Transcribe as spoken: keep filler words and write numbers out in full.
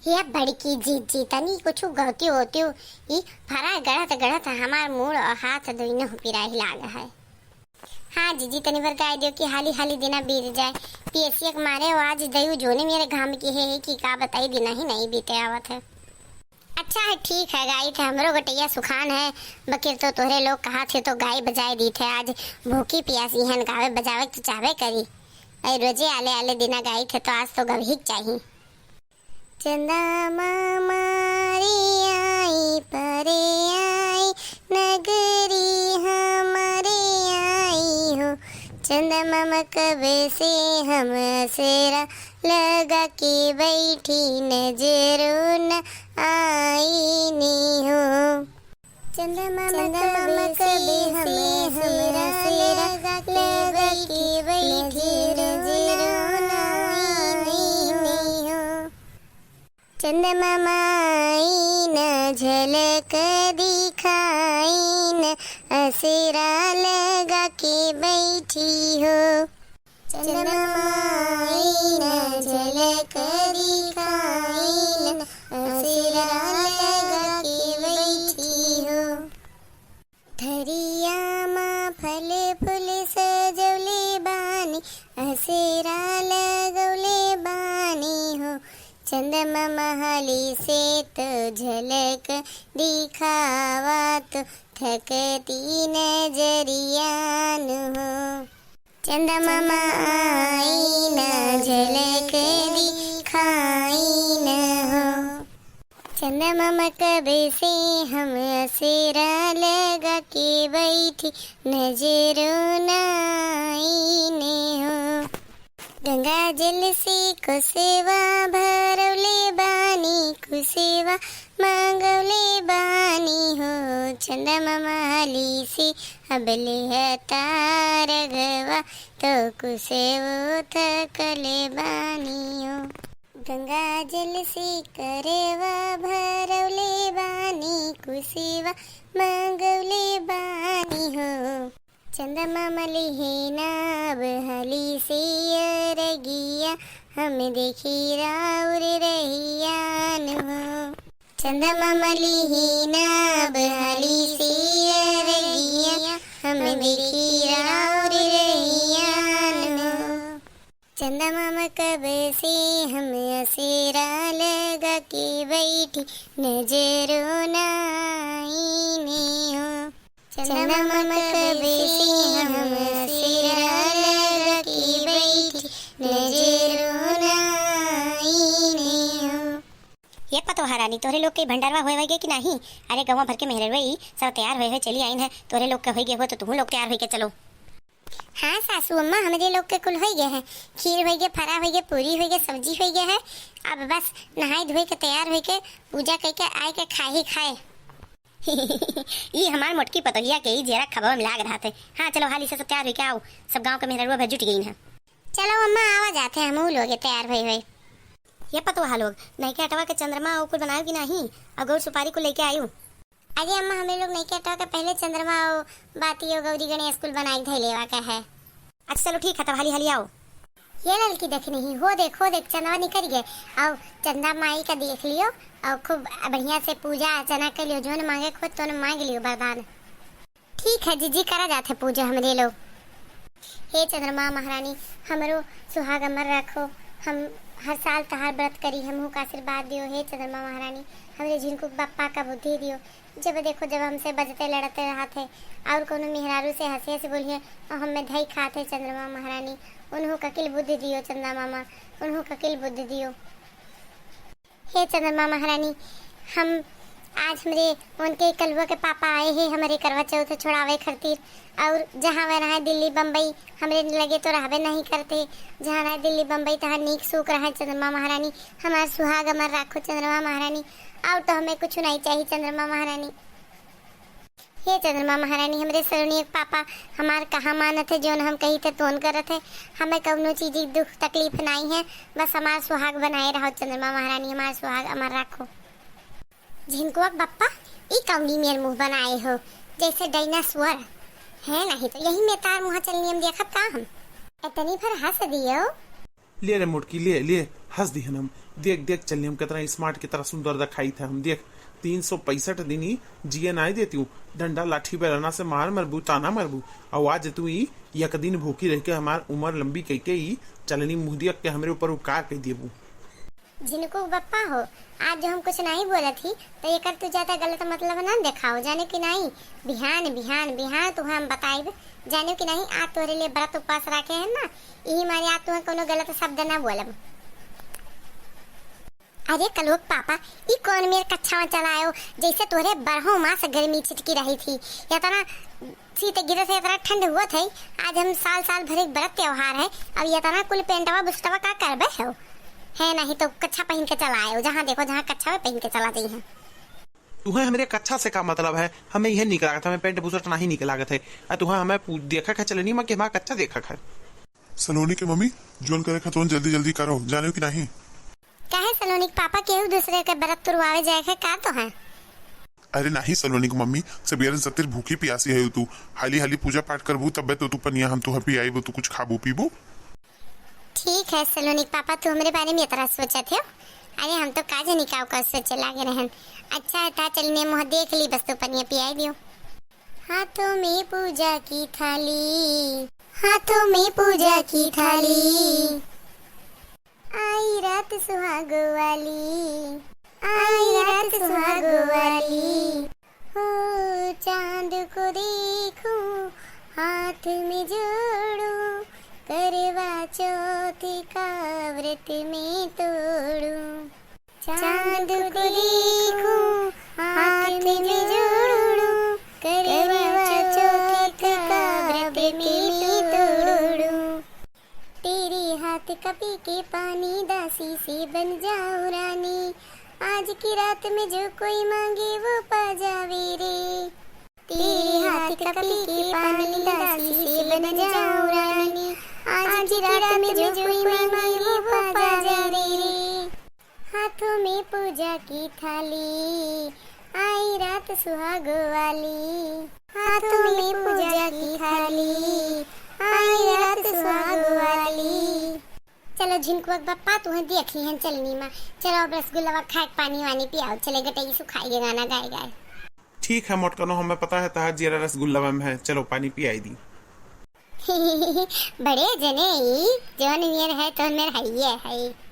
हे बड़की जीजी, तनी कुछु गौतियो ओतियो, ई फरा गढ़त गढ़त हमार मूड़ और हाथ दुइनो पिराही लाग है। हाँ जीजी, तनी भर गाय दियो कि हाली हाली दिना बीत जाए। पियसिया के मारे वो आज दयू जोने मेरे घाम की है कि का बताई, दिना ही नहीं बीते आवत है। अच्छा है, ठीक है, गाई थे, हमरो गटैया सुखान है, बकिर तो तोहरे लोग कहा थे तो गाई बजाए दी थे। आज भूखी पियासी हन, गावे बजावे के तो चाहबे करी। ऐ रोजे आले आले दिना गाई थे तो आज तो गवही के चाही। चंदा मामा रे आई परे आई, नगरी हमरे आई हो। चंदा मामा कब से हम असरा लगा के बैठी, नजरो न आई नी हो। चंदा मामा कब से हम असरा लगा के बैठी, नजरो न आई नी हो। चंदा मामा आई न झलक दिखाई न, असरा लगा के बैठी हो। चंदा मामा आई न झलक दिखाई न, असरा लगा के बैठी हो। थरिया मा फल फूल सजौले बानी, असरा लगौले बानी हो। चंदा मामा हाली से तो झलक दिखावा तो थकती नजरिया नु हो। चंदा मामा आई न झलक दिखाई न हो। चंदा मामा कब से हम असरा लगा के बैठी, नजरो न आई ने हो। गंगा जल से कुसवा भरौले बानी, कुसवा मांगौले बानी हो। चंदा मामा हाली से अबले हतार गवा, तो कुसवो थकले बानी हो। गंगा जल से करवा भरौले बानी, कुसवा मांगौले बानी हो। चंदा मामा लिहे ना अब हाली से अरगिया, हम देखी राउर रहिया नु हो। चंदा मामा लिहे ना अब हाली से अरगिया, हम देखी राउर रहिया नु हो। चंदा मामा कब से हम असरा लगा के बैठी, नजरो न आई ने हो। चंदा मामा कब से हम असरा लगा के बैठी, नजरो न आई ने हो। ये पतोहा रानी, तोहरे लोग के भंडारवा होए होइगे कि नाही? अरे गौवा भर के मेहररुआ ई सब तैयार होए होए चली आइन है, तोहरे लोग के होइगे हो तो तुहू लोग तैयार होइके चलो। हाँ सासू अम्मा, हमरे लोग के कुल होइगे है, खीर होइगे, फरा होइगे, पूरी होइगे, सब्जी होइगे है। अब बस नहाए धोए के तैयार होइके पूजा कइके आए के खाही खाए। ई हमार मोटकी पतोहिया के ई जेरा खबवा में लाग रहत है। हाँ चलो हाली से सब तैयार होइके आओ, सब गाँव के मेहररुआ भर जुट गइन है। चलो अम्मा, आवा जात है हमहू लोग तैयार होए होए। ये पतोहा लोग, नयके अटवा के चंद्रमा और कुल बनायो कि नाही? और गौर सुपारी कुल लेके आयु? अरे अम्मा, हमें लोग नयके अटवा के पहले चंद्रमा और बाती और गौरी गणेश कुल बनाए के धइले लेवा के है। अच्छा चलो ठीक है, तब हाली हाली आओ। ये ललकी देख नहीं हो, देख हो, देख चंदवा निकल गए। और चंदा माई का देख लियो और खूब बढ़िया से पूजा अर्चना कर लियो, जोन मांगे खुद तोन मांग लियो वरदान। ठीक है जीजी, करा जात है पूजा हमरे लोग। हे चंद्रमा महारानी, हमरो सुहाग अमर रखो, हम हर साल तहार व्रत करी, हमहू का आशीर्वाद दियो। हे चंद्रमा महारानी, हमरे झिनकू के बप्पा का बुद्धि दियो, जब देखो जब हमसे बजते लड़ते रहत है, और कोनो मेहरारू से हंसी हंसी बोलिए और हमें धई खात है चंद्रमा महारानी, उन्हों ककिल बुद्धि दियो चंदा मामा, उन्हों ककिल बुद्धि दियो। हे चंद्रमा महारानी, हम आज हमरे उनके कलुआ के पापा आए हैं हमरे करवा चौथ छोड़ावे खातिर, और जहाँ वह रहे दिल्ली बम्बई हमरे लगे तो रहबे नहीं करते, जहाँ रहे दिल्ली बम्बई तहाँ नीक सूख रहे चंद्रमा महारानी, हमार सुहाग अमर राखो चंद्रमा महारानी, और तो हमें कुछ नहीं चाहिए चंद्रमा महारानी। हे चंद्रमा महारानी, हमरे सलोनी के पापा हमार कहाँ मानत है, जोन हम कही थे तोन करत है। हमें कौनो चीज की दुख तकलीफ नाई है, बस हमार सुहाग बनाए रहो चंद्रमा महारानी, हमार सुहाग अमर रखो। झिनकुआ के बप्पा, ई कौनी मेर मुँह बनाए हो, जैसे डायनासोर है, नहीं तो यही में तार मुँह चलनी हम देखब का हम। इतनी भर हंस दियो। ले रे मोटकी, ले, ले, हँस दिहन हम। देख, देख चलनी, हम कितना smart, कितना सुंदर दिखाई था हम। देख, तीन सौ पैंसठ दिन ही जिए नाहीं देती हूँ। डंडा लाठी बेलना से मार मरबू, ताना मरबू। और आज तू ई एक दिन भूखी रह के हमार उम्र लंबी कह के ई चलनी मुँह दिया के हमरे ऊपर उपकार कह देबू। झिनकू बप्पा हो, आज जो हम कुछ नाहीं बोलत ही, तो एकर तू ज्यादा गलत मतलब ना देखाओ, जाने कि नाहीं? बिहान, बिहान, बिहान तुहे हम बताइब, जाने कि नाहीं? आज तोहरे लिए व्रत उपवास रखे हैं ना, यही मारे आज तुहे कोनो गलत शब्द ना बोलब। अरे कलुक पापा, ई कौन मेर कच्छा में चला आयो, जैसे तोहरे बारहों मास गर्मी छिटकी रही थी। इतना शीत गिरे से इतना ठंड हुआ थे, आज हम साल साल भर एक व्रत त्योहार है, अब इतना कुल पेंटवा बुस्टवा का करबे हो? है नहीं तो कच्छा पहन के चला आयो, जहाँ देखो जहाँ कच्छा में पहन के चला जाई हैं। तुहे हमरे कच्छा से का मतलब है? हमें यह निक लागत है, हमें पेंट बुसट नहीं निक लागत है। आ तुहे हमें पू-, देखा है चलनी मा कि हमारा कच्छा देखा है। सलोनी के मम्मी, जोन करे खा तोन जल्दी जल्दी करो, जाने कि नहीं? काहे सलोनी के पापा, केहू दूसरे के व्रत तुरवावे जाए के का तो है? अरे नहीं सलोनी के मम्मी, सबेरन सतिर भूखी पियासी है तू, हाली हाली पूजा पाठ करबू तब्बे तो तू पनिया हम तुहे पियाईबू, तू कुछ खाबू पीबू। ठीक है सलोनी के पापा, तू हमरे बारे में इतना सोचत हो? अरे हम तो का जानी का ओकर सोचे लागे रहन। अच्छा है ता चलने मुँह देख ली, बस तू पनिया पियाई दियो। हाथों में पूजा की थाली, हाथों में पूजा की थाली, आई रात सुहागो वाली, आई रात सुहागो वाली। हो चांद को देखूं, हाथ में जोड़ूं, करवा चौथ का व्रत में तोड़ूं। चांद को देखूं, हाथ में जोड़ूं, करवा चौथ का व्रत में तोड़ूं। तेरे हाथ का पी के पानी, दासी से बन जाऊं रानी। आज की रात में जो कोई मांगे वो पा जावे रे। तेरे हाथ का पी के पानी, दासी से बन जाऊं रानी। आज की रात में जो कोई मांगे वो पा जावे रे। हाथों में पूजा की थाली, आई रात सुहागो वाली। हाथों में पूजा की थाली, आई रात सुहागो वाली। चलो झिनकुआ के बप्पा, तुहे देख ली हैं चलनी मा। चलो अब रसगुल्ला खाए के पानी वानी पियाओ, चले गटई सुखाई के गाना गाए गाए। ठीक है मोटकनो, हमें पता है तहार जियरा रसगुल्ला में है, चलो पानी पियाई दी। बड़े जने ई जौन मेर है तौन मेर हइये है।